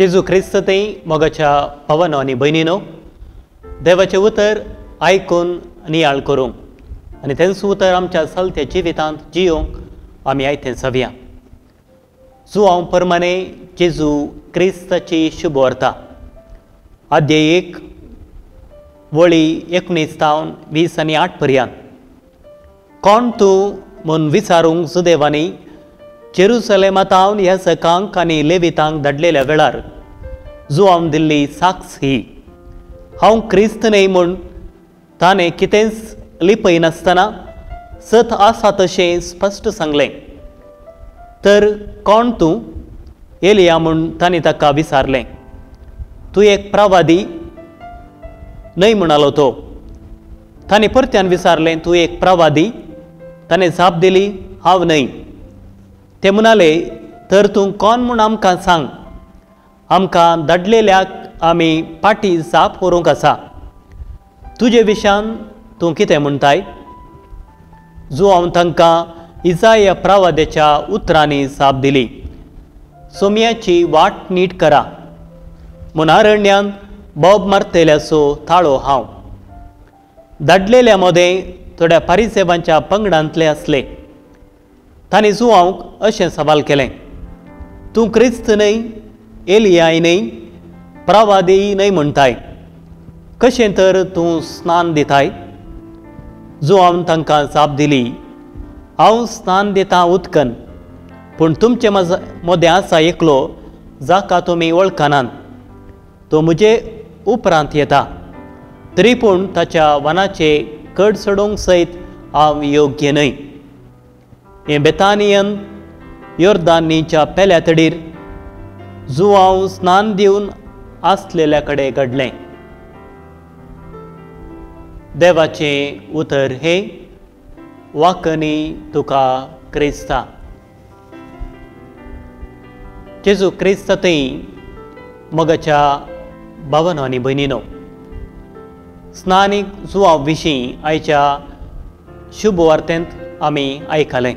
जेजू क्रिस्त थंय मोगाच्या भावानो आनी भयणीनो, देवाचें उतर आयकून नियाळ करूंक आनी तेंच उतर आमच्या चलत्या जिवितांत जियोंक आमी आयतें जावया. जुआंव परमाने जेजू क्रिस्ताची शुभ वार्ता, अध्याय 1 वळी 19 तावन 20 आनी 8 पर्यंत. कोण तूं म्हूण विचारूंक जुदेवांनी जेरुसलेमा तावन याजकांक आनी लेवितांक धाडलेल्या वेळार जुआंव दिल्ली साक्ष ही, हांव क्रिस्त न्हय म्हूण ताणें कितेंच लिपयनासतना सत आसा तशें स्पश्ट सांगलें. तर कोण तूं? एलिया म्हूण ताणें ताका विचारलें. तूं एक प्रवादी न्हय म्हणालो तो. ताणें परत्यान विचारलें, तूं एक प्रवादी? ताणें जाप दिली, हांव न्हय. ते म्हणाले, तर तूं कोण म्हूण आमकां सांग, आमकां धाडलेल्याक आमी पाटी जाप व्हरूंक आसा. तुजे विशयान तूं कितें म्हणटाय? जुआंव तांकां इजाया प्रवाद्याच्या उतरांनी जाप दिली, सोम्याची वाट नीट करा म्हूण अरण्यान बोब मारतल्याचो ताळो हांव. धाडलेल्या मदें थोड्या पारिसेवांच्या पंगडांतले आसले. तांणी जुआंवक अशें सवाल केलें, तूं क्रिस्त न्हय, एलियाय न्हय, प्रवादीय न्हय म्हणटाय, कशें तर तूं स्नान दिताय? जुआंवन तांकां जाप दिली, हांव स्नान दितां उदकन, पूण तुमचे मदें आसा एकलो जाका तुमी वळखनात, तो म्हजे उपरांत येता, तरी पूण ताच्या वनाचे कड चडोवंक सयत हांव योग्य न्हय. हें बेतानियन योर्दानीच्या पेल्या तडीर जुआंव स्नान दिवन आसलेल्या कडेन घडलें. देवाचें उतर हें वाकनी तुका क्रिस्ता. जेजू क्रिस्त थंय मोगाच्या भावानो आनी भयणीनो, स्नानीक जुआंव विशीं आयच्या शुभ वार्तेंत आमी आयकलें.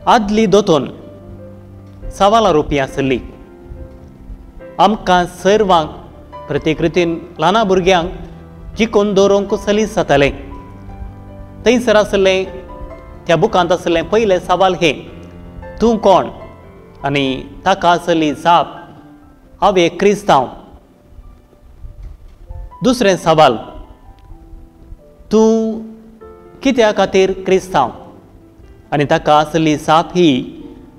आदली दोतोन सवाला रुपी आसली. आमकां सर्वांक प्रतिकृतीन ल्हाना भुरग्यांक जिकोवन दवरूंक सलीस जातालें. थंयसर आसलें त्या बुकांत आसलें पयलें सवाल हें, तूं कोण? आनी ताका आसली जाप, हांव एक क्रिस्तांव. दुसरें सवाल, तूं कित्या खातीर क्रिस्तांव? आनी ताका आसली जाप ही,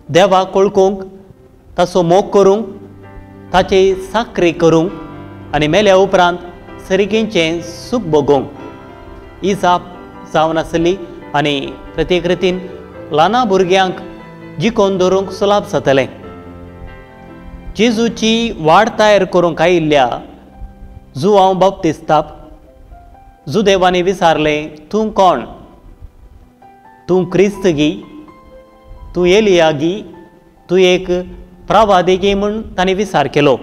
देवाक वळखूंक, ताचो मोग करूंक, ताची साकरी करूंक आनी मेल्या उपरांत सर्गींचें सूख भोगोवंक. ही जाप जावन आसली आनी प्रतिकृतीन ल्हाना भुरग्यांक जिकोवन दवरूंक सुलाभ जातलें. जेजूची वाड तयार करूंक आयिल्ल्या जुआंव बाप्तिस्ताक जुदेवांनी विचारलें, तूं कोण? तूं क्रिस्त गी? तूं एलिया गी? तूं एक प्रवादी गी? म्हूण तांणी विचार केलो.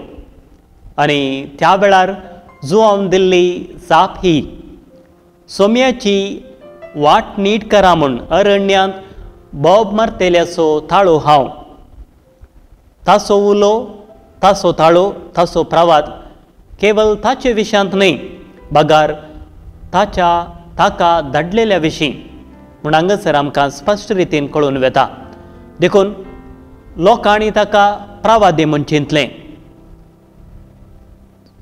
आनी त्या वेळार जुआंवन दिल्ली जाप ही, सोम्याची वाट नीट करा म्हूण अरण्यांत बोब मारतल्याचो ताळो हांव. ताचो उलो, ताचो ताळो, ताचो प्रवाद केवल ताचे विशयांत न्हय, बगार ताच्या ताका धाडलेल्या विशीं म्हूण हांगासर आमकां स्पश्ट रितीन कळून वेता. देखून लोकांनी ताका प्रवादी म्हूण चिंतलें.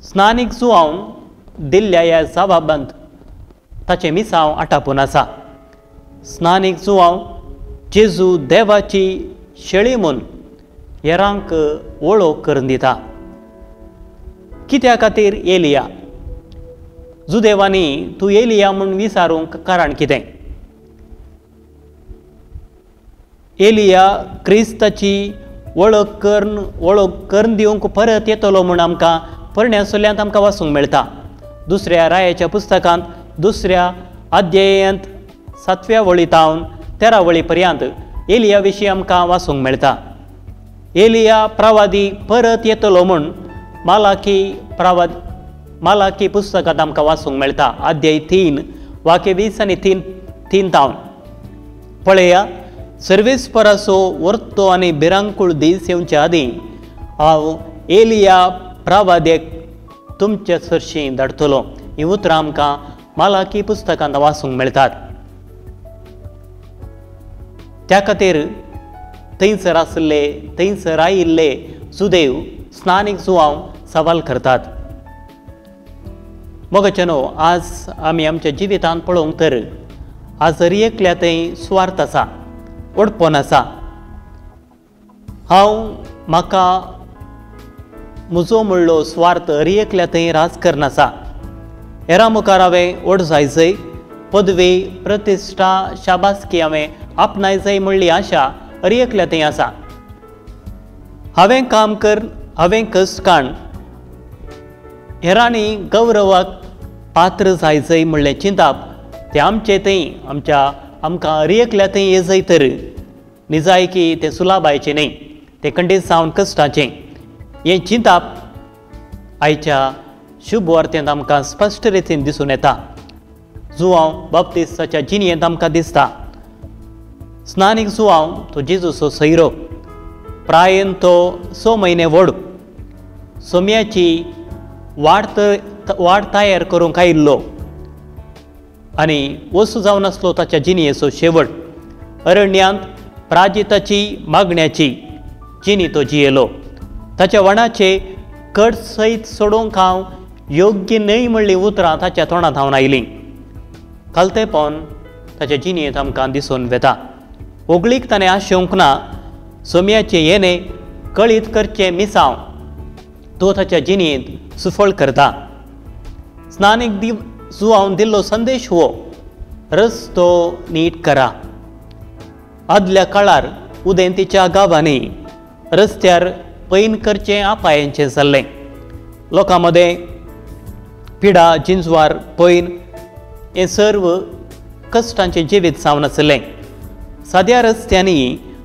स्नानीक जुआंवन दिल्ल्या ह्या जबाबांत ताचें मिसांव आटापून आसा. स्नानीक जुआंव जेजू देवाची शेळी म्हूण हेरांक वळख करून दिता. कित्या खातीर एलिया? जुदेवांनी तूं एलिया म्हूण विचारूंक कारण कितें? एलिया क्रिस्ताची वळख करून दिवंक परत येतलो म्हूण आमकां पोरण्या सुल्यांत आमकां वाचूंक मेळटा. दुसऱ्या रायाच्या पुस्तकांत दुसऱ्या अध्यायांत 7व्या वळी तावन 13 वळी पर्यंत एलिया विशीं आमकां वाचूंक मेळटा. एलिया प्रवादी परत येतलो म्हूण मालाकी पुस्तकांत आमकां वाचूंक मेळटा. अध्याय 3 वाक्य 20 आनी 3 तावन पळया, सर्वेस्पराचो वर्तो आनी भिरांकूळ दीस येवचे आदीं हांव एलिया प्रावाद्यक तुमचे सरशीं धाडटलो. हीं उतरां आमकां मालाकी पुस्तकांत वाचूंक मेळटात. त्या खातीर थंयसर आशिल्ले थंयसर आयिल्ले सुदैव स्नानीक जुवांव सवाल करतात. मोगाच्यानो, आज आमी आमच्या जिवितांत पळोवंक तर आज जरी एकल्या थंय सुवार्थ आसा, ओडपण आसा. हांव म्हाका म्हजो म्हणलो स्वार्थ हरी एकल्या थंय राज करनासा. हेरां मुखार हांवें व्हड जाय जय, पदवी, प्रतिश्ठा, शाबासकी हांवें आपणाय जाय म्हणली आशा हरी एकल्या थंय आसा. हांवें काम कर, हांवें कश्ट काण, हेरांनी गौरवाक पात्र जाय जय म्हणलें चिंताप तें आमचे थंय आमच्या आमकां हरी एकल्या थंय ये जय तर निजायकी तें सुलाबायचें न्हय, तें खंडीत जावन कश्टाचें. हें चिंताप आयच्या शुभ वार्तेंत आमकां स्पश्ट रितीन दिसून येता. जुवांव बाप्तिस्ताच्या जिणयेंत आमकां दिसता. स्नानीक जुवांव तो जेजूचो सैरो, प्रायेन तो 6 म्हयने व्हड, सोम्याची वाट तयार करूंक आयिल्लो आनी वसू जावन आसलो ताच्या जिणयेचो शेवट. अरण्यांत प्राजिताची मागण्याची जिणी तो जियेलो. ताच्या वणाचे कट सयत सोडोवंक हांव योग्य न्हय म्हणलीं उतरां ताच्या तोंडांत हांव आयलीं. खालतेपण ताच्या जिणयेंत आमकां दिसून वेता. ओगळीक ताणें आशेवंक ना. सोम्याचें येणें कळीत करचें मिसांव तो ताच्या जिणयेंत सुफळ करता. स्नानीक जुवावन दिल्लो संदेश हो, रस्तो नीट करा. आदल्या काळार उदेंतीच्या गांवांनी रस्त्यार पैन करचें आपायांचें जाल्लें. लोकां मदें पिडा, जिंजवार, पैन हें सर्व कश्टांचें जिवीत जावन आशिल्लें. साद्या रस्त्यांनी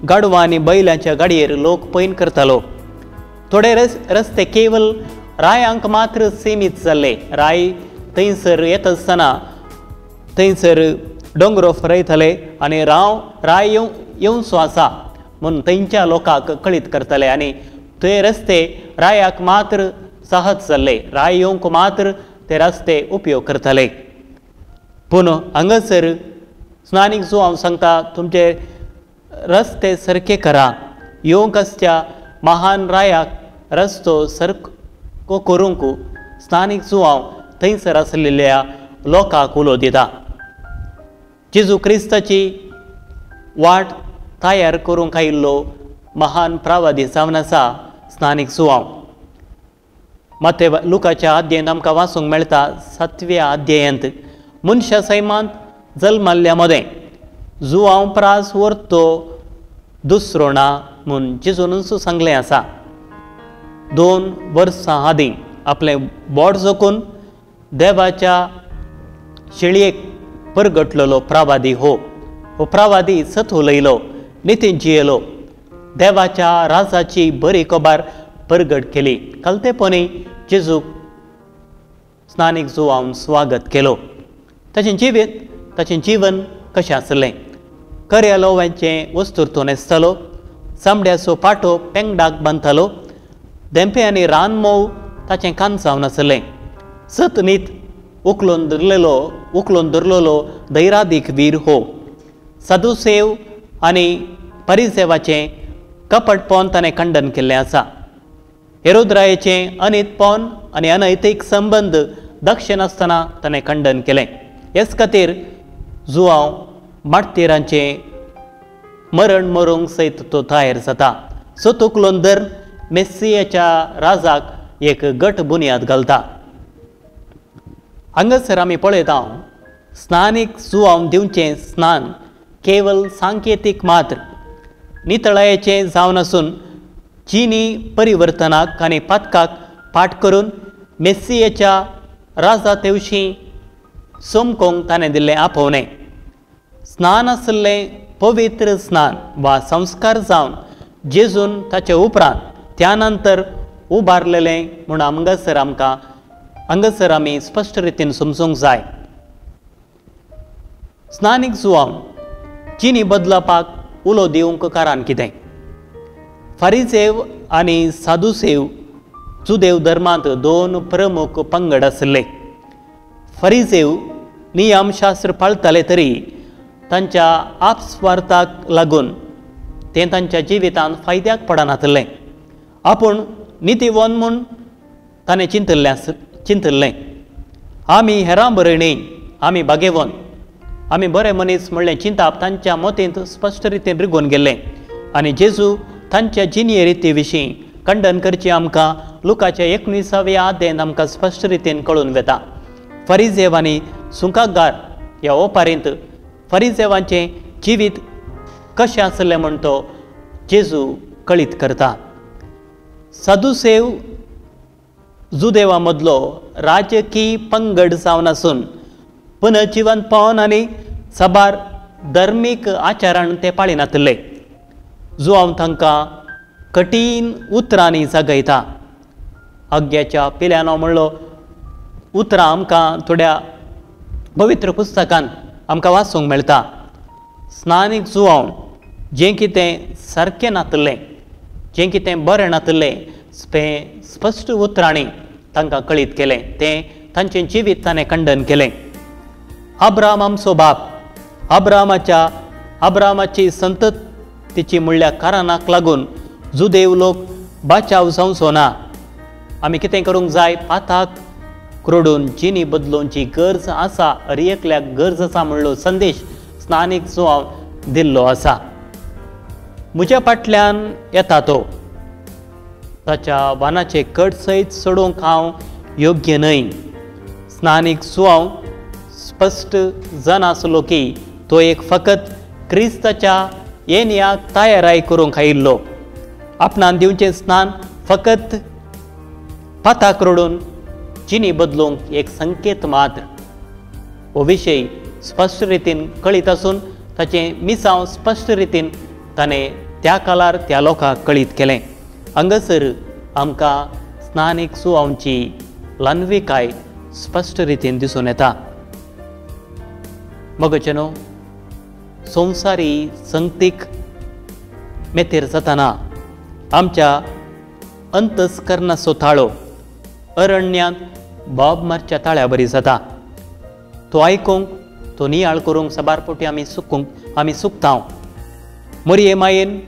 गाडवां आनी बैलांच्या गाडयेर लोक पैन करतालो. थोडे रस्ते केवल रायांक मात्र सीमीत जाल्ले. राय थंयसर येता आसतना थंयसर दोंगरो फरयताले आनी राय येवचो आसा म्हूण थंयच्या लोकांक कळीत करताले आनी ते रस्ते रायाक मात्र सहज जाल्ले. राय येवंक मात्र ते रस्ते उपयोग करताले. पूण हांगासर स्नानीक जो हांव सांगता, तुमचे रस्ते सारके करा. येवंक आसच्या महान रायाक रस्तो सारको करूंक स्नानीक जुवांव थंयसर आसलेल्या लोकांक उलो दिता. जेजू क्रिस्ताची वाट तयार करूंक आयिल्लो महान प्रावादी जावन आसा स्नानीक जुवांव. माते लुकाच्या अध्यायांत आमकां वाचूंक मेळटा. 7व्या अध्यायांत मनशा सैमांत जल्मल्ल्या मदें जुवांव प्रास व्हरतो दुसरो ना म्हूण जेजूनच सांगलें आसा. 2 वर्सां आदीं आपलें बोट जोखून देवाच्या शेळयेक परगटलेलो प्रावादी हो प्रावादी सत उलयलो, नितीन जियेलो, देवाच्या राजाची बरी खबर परगट केली. खालतेपणी जेजूक स्नानीक जुवावन स्वागत केलो. ताचें जिवीत ताचें जीवन कशें आसलें. कऱ्या लोव्यांचें वस्तूर तो न्हेसतालो, चामड्याचो पाटो पेंगडाक बांदतालो, धेंपे आनी रान मोव ताचें कान जावन आसलें. सत नीत उखलून धरलेलो धैरादीक वीर हो. साधुसेव आनी परिसेवाचें कपटपण ताणें खंडन केल्लें आसा. हेरोद्रायेचें अनितपण आनी अनैतीक संबंद दक्षिण आसतना ताणें खंडन केलें. हेच खातीर जुवांव मार्टिरांचें मरण मरूंक सयत तो तयार जाता. सत उखलून धर मेस्सियाच्या राजाक एक गट बुन्याद घालता. हांगासर आमी पळयता स्नानीक जुवांव दिवचें स्नान केवल सांकेतीक मात्र नितळायेचें जावन आसून चिनी परिवर्तनाक आनी पातकाक पाठ करून मेस्सियेच्या राजा तेवशीं सोमकोंक ताणें दिल्लें आपोवणें. स्नान आशिल्लें पवित्र स्नान वा संस्कार जावन जेजून ताचे उपरांत त्या नंतर उबारलेलें म्हूण हांगासर आमकां हांगासर आमी स्पश्ट रितीन समजूंक जाय. स्नानीक जुवांव चिनी बदलपाक उलो दिवंक कारण कितें? फारिसेव आनी सादुसेव जुदेव धर्मांत दोन प्रमुख पंगड आशिल्ले. फरिसेव नियमशास्त्र पाळटाले तरी तांच्या आपस्वार्थाक लागून तें तांच्या जिवितांत फायद्याक पडनाशिल्लें. आपूण नितीवन म्हूण ताणें चिंतिल्लें. आमी हेरां बरे न्ही, आमी भागेवन, आमी बरे मनीस म्हणलें चिंताप तांच्या मतींत स्पश्ट रितीन रिगून गेल्लें. आनी जेजू तांच्या जिणये रिती विशीं खंडन करचें आमकां लुकाच्या 19व्या अध्यायांत आमकां स्पश्ट रितीन कळून वता. फरिजेव आनी सुंकागार ह्या ओपारींत फरिजेवांचें जिवीत कशें आसलें म्हूण तो जेजू कळीत करता. सादुसेव जुदेवा मदलो राजकीय पंगड जावन आसून पुनर्जिवनपण आनी साबार धर्मीक आचरण ते पाळिनाशिल्ले. जुआंव तांकां कठीण उतरांनी जागयता. आग्याच्या पिल्यानो म्हणलो उतरां आमकां थोड्या पवित्र पुस्तकान आमकां वाचूंक मेळटा. स्नानीक जुआंव जें कितें सारकें नाशिल्लें, जें कितें बरें नाशिल्लें तें स्पश्ट उतरांनी तांकां कळीत केलें, तें तांचें जिवीत ताणें खंडन केलें. अब्राहम आमचो बाप, अब्राहमाची संततीची म्हणल्या कारणाक लागून जुदेव लोक बाचाव जावचो ना. आमी कितें करूंक जाय? पाताक क्रोडून जिणी बदलोवची गरज आसा, हर एकल्याक गरज आसा म्हणलो संदेश स्नानीक जुआंव दिल्लो आसा. म्हज्या फाटल्यान येता तो, ताच्या वानाचे कट सयत सोडूंक हांव योग्य न्हय. स्नानीक जुआंव स्पश्ट जाण आसलो की तो एक फकत क्रिस्ताच्या येण्याक तयाराय करूंक आयिल्लो. आपणान दिवचें स्नान फकत पाताक रडून जिणी बदलूंक एक संकेत मात्र. हो विशय स्पश्ट रितीन कळीत आसून ताचें मिसांव स्पश्ट रितीन ताणें त्या काळार त्या लोकांक कळीत केलें. हांगासर आमकां स्नानीक जुआंवची ल्हानविकाय स्पश्ट रितीन दिसून येता. मगचेनो संवसारी संगतीक मेतेर जातना आमच्या अंतस्कर्णाचो ताळो अरण्यांत बोब मारच्या ताळ्या बरी जाता. तो आयकूंक, तो नियाळ करूंक साबार फावटी आमी चुकता. मोरये मायेन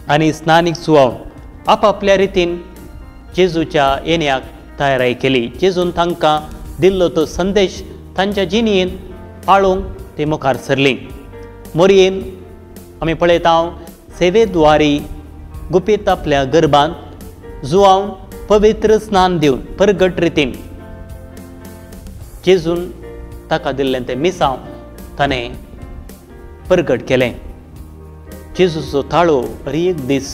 आनी स्नानीक जुआंव आपापल्या रितीन जेजूच्या येण्याक तयाराय केली. जेजून तांकां दिल्लो तो संदेश तांच्या जिणयेन पाळूंक ती मुखार सरली. मोरयेन आमी पळयता सेवेद्वारी गुपीत आपल्या गर्भांत जुआंव पवित्र स्नान दिवन परगट रितीन जेजून ताका दिल्लें तें मिसांव ताणें परगट केलें. जेजूचो ताळो हर एक दीस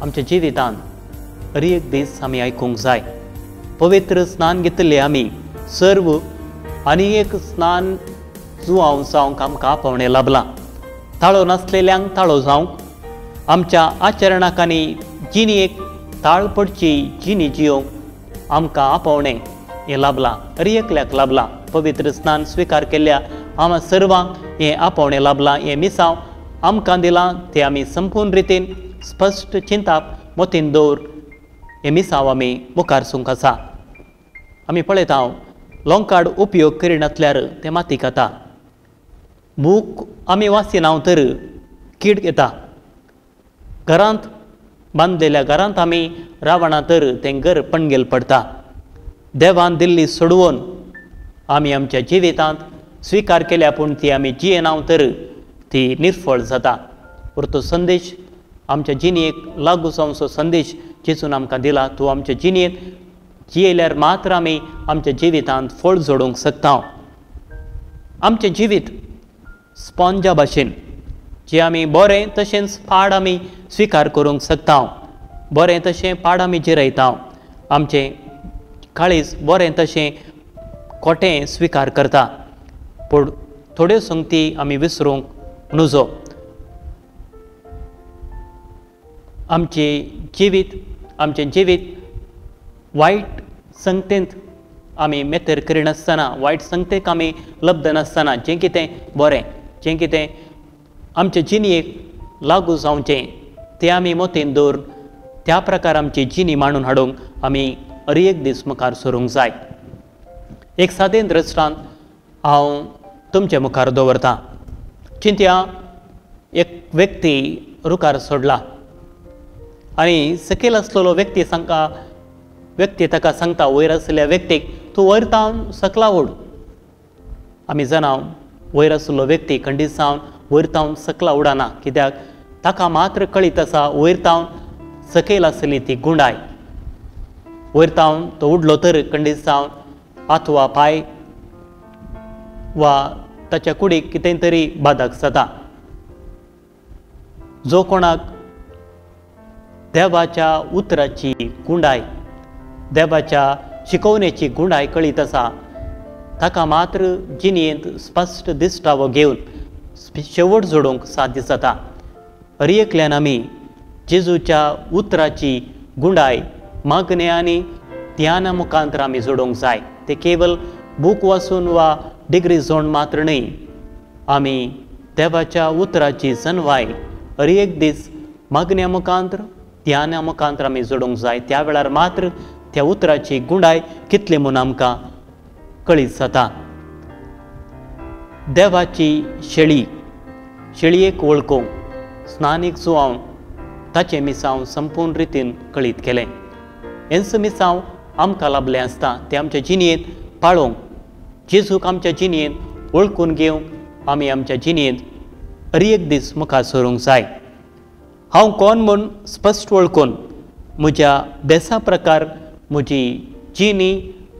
आमच्या जिवितांत हर एक दीस आमी आयकूंक जाय. पवित्र स्नान घेतिल्लें आमी सर्व आनी एक स्नान जुआंव जावंक आमकां आपोवणें लाबलां. ताळो नासलेल्यांक ताळो जावंक, आमच्या आचरणाक आनी जिणेक ताळ पडची जिणी जियोवंक आमकां आपोवणें हें लाबलां, हर एकल्याक लाबलां. पवित्र स्नान स्विकार केल्ल्या आमा सर्वांक हें आपोवणें लाबलां. हें मिसांव आमकां दिलां तें आमी संपूर्ण रितीन स्पश्ट चिंताप मतीन दवर हें मिसांव आमी मुखार सूंक आसा. आमी पळयता लोंकाड उपयोग करिनासल्यार तें माती खाता. बूक आमी वाचिना तर कीड येता. घरांत बांदलेल्या घरांत आमी रावणा तर तें घर पणगेल पडटा. देवान दिल्ली सोडवून आमी आमच्या जिवितांत स्विकार केल्या पूण ती आमी जियेना तर ती निर्फळ जाता. तो संदेश आमच्या जिणेक लागू जावचो संदेश जेजून आमकां दिला तो आमच्या जिणेंत जियेल्यार मात्र आमी आमच्या जिवितांत फळ जोडूंक शकता. आमचें जिवीत स्पॉन्जा भाशेन जे आमी बरें तशेंच पाड आमी स्विकार करूंक शकता, बरें तशें पाड आमी जिरयता, आमचें काळीज बरें तशें खोटें स्विकार करता, पूण थोड्यो संगती आमी विसरूंक नुजो. आमचें जिवीत वायट संगतेंत आमी मेतेर करिनासतना, वायट संगतेक आमी लब्धनासतना जें कितें बरें, जें कितें आमचे जिणेक लागू जावचें ते आमी मतीन दवरून त्या प्रकार आमची जिणी मांडून हाडूंक आमी हर एक दीस मुखार सरूंक जाय. एक सादें दृश्टांत हांव तुमचे मुखार दवरतां. चिंतया, एक व्यक्ती रुखार सोडला आनी सकयल आसलेलो व्यक्ती सांगता, व्यक्ती ताका सांगता वयर आशिल्ल्या व्यक्तीक, तूं वयर तावन सकला उड. आमी जाणा वयर आशिल्लो व्यक्ती खंडीत जावन वयर तावन सकला उडना, कित्याक ताका मात्र कळीत आसा वयर तावन सकयल आसली ती गुंडाय. वयर तावन तो उडलो तर खंडीत जावन हात वा पांय वा ताच्या कुडीक कितें तरी बादक जाता. जो कोणाक देवाच्या उतराची गुंडाय, देवाच्या शिकवणेची गुंडाय कळीत आसा ताका मात्र जिणेंत स्पश्ट दिश्टावो घेवन शेवट जोडूंक साध्य जाता. हर एकल्यान आमी जेजूच्या उतराची गुंडाय मागणे आनी ध्याना मुखांतर आमी जोडूंक जाय. ते केवल बूक वाचून वा डिग्री जोड मात्र न्हय, आमी देवाच्या उतराची जनवाय हर एक दीस मागण्या मुखांतर ध्याना मुखांतर आमी जोडूंक जाय. त्या वेळार मात्र त्या उतराची गुंडाय कितली म्हूण आमकां कळीत जाता. देवाची शेळी, शेळयेक वळखूंक स्नानीक जुवांव ताचें मिसांव संपूर्ण रितीन कळीत केलें. हेंच मिसांव आमकां लाभलें आसता तें आमच्या जिणेंत पाळोवंक, जेजूक आमच्या जिणेंत वळखून घेवंक आमी आमच्या जिणेंत हर एक दीस मुखार सरूंक जाय. हांव कोण म्हूण स्पश्ट वळखून म्हज्या बेसा प्रकार म्हजी जिणी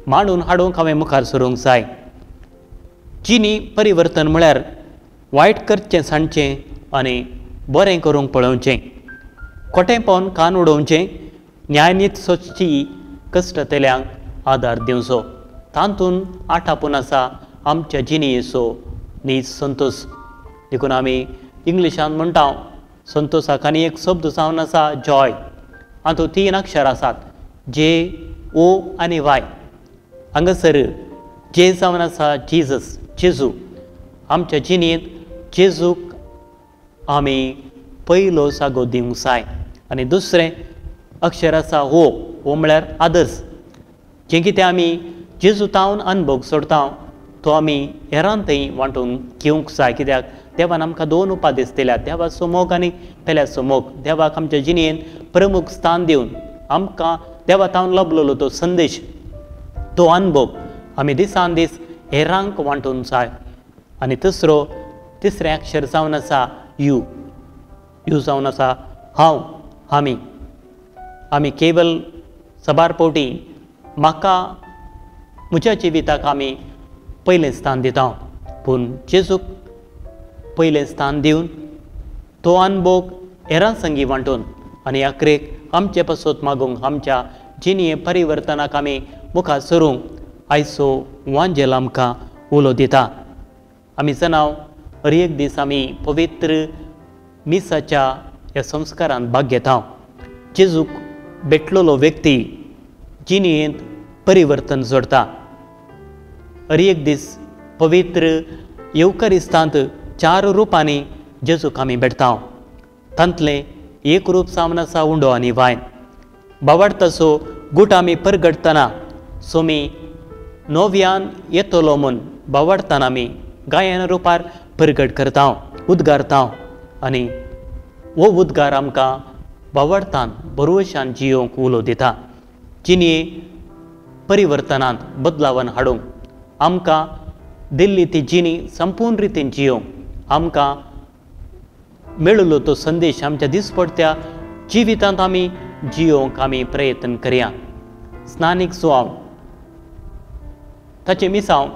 मांडून हाडूंक हांवें मुखार सरूंक जाय. जिणी परिवर्तन म्हळ्यार वायट करचें सांडचें आनी बरें करूंक पळोवचें, खोटेंपण कान उडोवचें, न्यायनीत सोदची कश्टतल्यांक आदार दिवचो. तातूंत आटापून आसा आमच्या जिणेचो नीज संतोश. देखून आमी इंग्लिशान म्हणटा संतोषाक आनी एक शब्द जावन आसा जॉय. हातूंत 3 अक्षर आसात, जे, ओ आनी वाय. हांगासर जे जावन आसा जिजस, जेजू. आमच्या जिणेंत जेजूक आमी पयलो जागो दिवंक जाय. आनी दुसरें अक्षर आसा हो, हो म्हळ्यार आदर्श. जें कितें आमी जेजू तावन अनभोग सोडता तो आमी हेरान थंय वांटून घेवंक जाय. कित्याक देवान आमकां 2 उपादेश दिल्यात, देवाचो मोग आनी पेल्याचो मोग. देवाक आमच्या जिणेंत प्रमुख स्थान दिवन आमकां देवा तावन लाभलेलो तो संदेश, तो अनभोग आमी दिसान दीस हेरांक वांटूंक जाय. आनी तिसरो, तिसरें अक्षर जावन आसा you. You जावन आसा हांव, आमी. आमी केवल सबार फावटी म्हाका म्हज्या जिविताक आमी पयलें स्थान दिता, पूण जेजूक पयलें स्थान दिवन तो अनभोग हेरां संगी वांटून आनी अखेरेक आमचे पासत मागूंक आमच्या जिणये परिवर्तनाक आमी मुखार सरूंक आयचो वांजेल आमकां उलो दिता. आमी जाणाव हर एक दीस आमी पवित्र मिसाच्या ह्या संस्कारांत भाग घेता. जेजूक भेटलेलो व्यक्ती जिणेंत परिवर्तन जोडता. हर एक दीस पवित्र येवकारिस्तांत 4 रुपांनी जेजूक आमी भेटता. तांतलें एक रूप जावन आसा उंडो आनी वायन. बावडताचो गूट आमी परगटतना सोमी नव्यान येतलो म्हूण बावडताना आमी गायन रुपार परगट करता, उद्गारता आनी हो उद्गार आमकां बावडतान बरोवशान जियोवंक उलो दिता. जिणये परिवर्तनांत बदलावन हाडूंक आमकां दिल्ली ती जिणी संपूर्ण रितीन जियोवंक आमकां मेळिल्लो तो संदेश आमच्या दिसपडत्या जिवितांत आमी जियोवंक आमी प्रयत्न करया. स्नानीक जुवांव ताचें मिसांव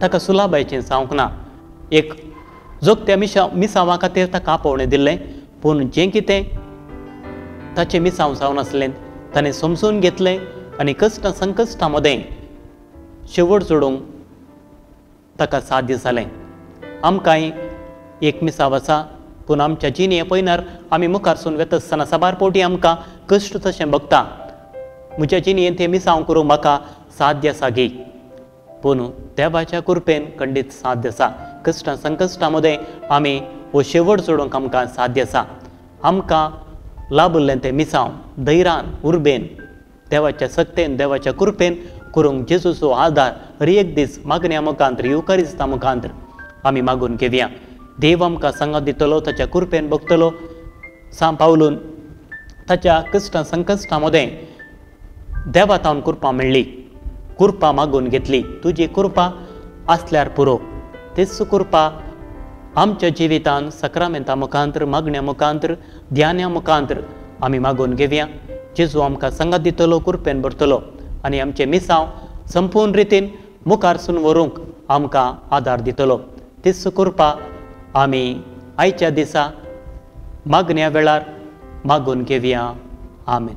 ताका सुलाबायचें जावंक ना. एक जोगत्या मिसांवा खातीर ताका आपोवणें दिल्लें, पूण जें कितें ताचें मिसांव जावन आसलें ताणें समजून घेतलें आनी कश्ट संकश्टां मदें शेवट जोडूंक ताका साध्य जालें. आमकांय एक मिसांव आसा, पूण आमच्या जिणे पयनार आमी मुखारसून वेता आसतना साबार फावटी आमकां कश्ट तशें भोगता. म्हज्या जिणेंत तें मिसांव करूंक म्हाका साध्य आसा गी, पूण देवाच्या कृपेन खंडीत साध्य आसा. कश्टां संकश्टां मदें आमी हो शेवट जोडूंक आमकां साध्य आसा. आमकां लाभल्लें तें मिसांव धैरान उर्बेन देवाच्या सक्तेन देवाच्या कृपेन करूंक जेजूचो आदार हर एक दीस मागण्या मुखांत्र युकारिस्ता मुखांत्र आमी मागून घेवया. देव आमकां सांगात दितलो, ताच्या कृपेन बगतलो. सांत पावलून ताच्या कश्टां संकश्टां मदें देवा तावन कृपा मेळ्ळी, कृपा मागून घेतली. तुजी कृपा आसल्यार पुरो. तीच कृपा आमच्या जिवितान सक्रामेंता मुखांत्र मागण्या मुखांत्र ध्यान्या मुखांत्र आमी मागून घेवया. जेजू आमकां सांगात दितलो, कृपेन भरतलो आनी आमचें मिसांव संपूर्ण रितीन मुखारसून व्हरूंक आमकां आदार दितलो. तीच कृपा आमी आयच्या दिसा मागण्या वेळार मागून घेवया. आमेन.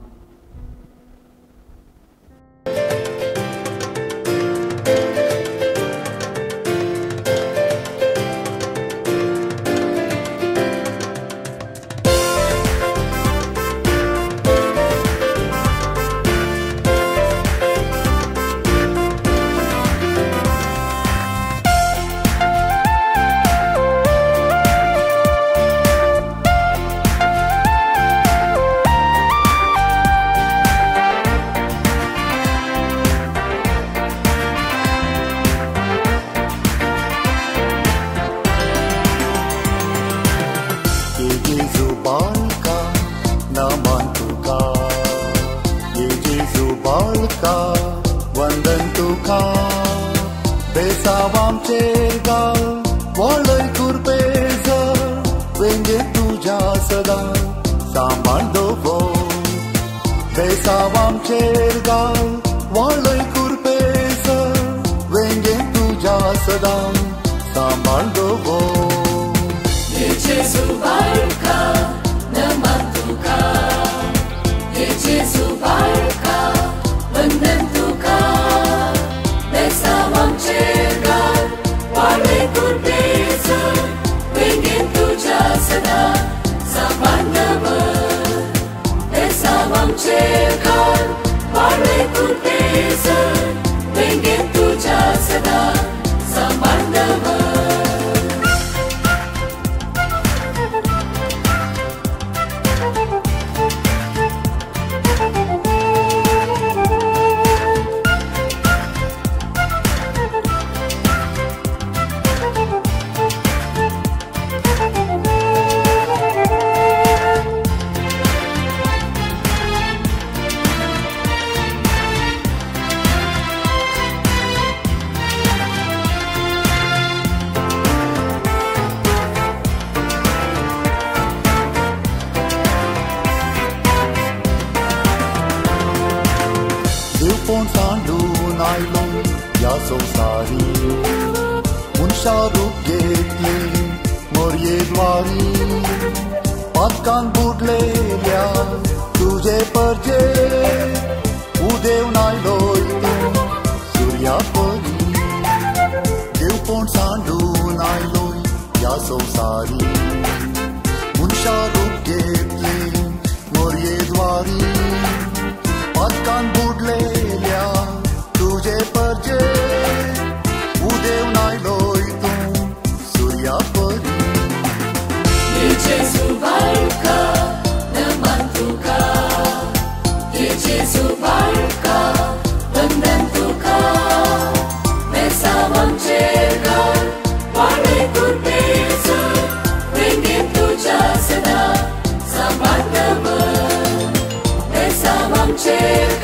Check.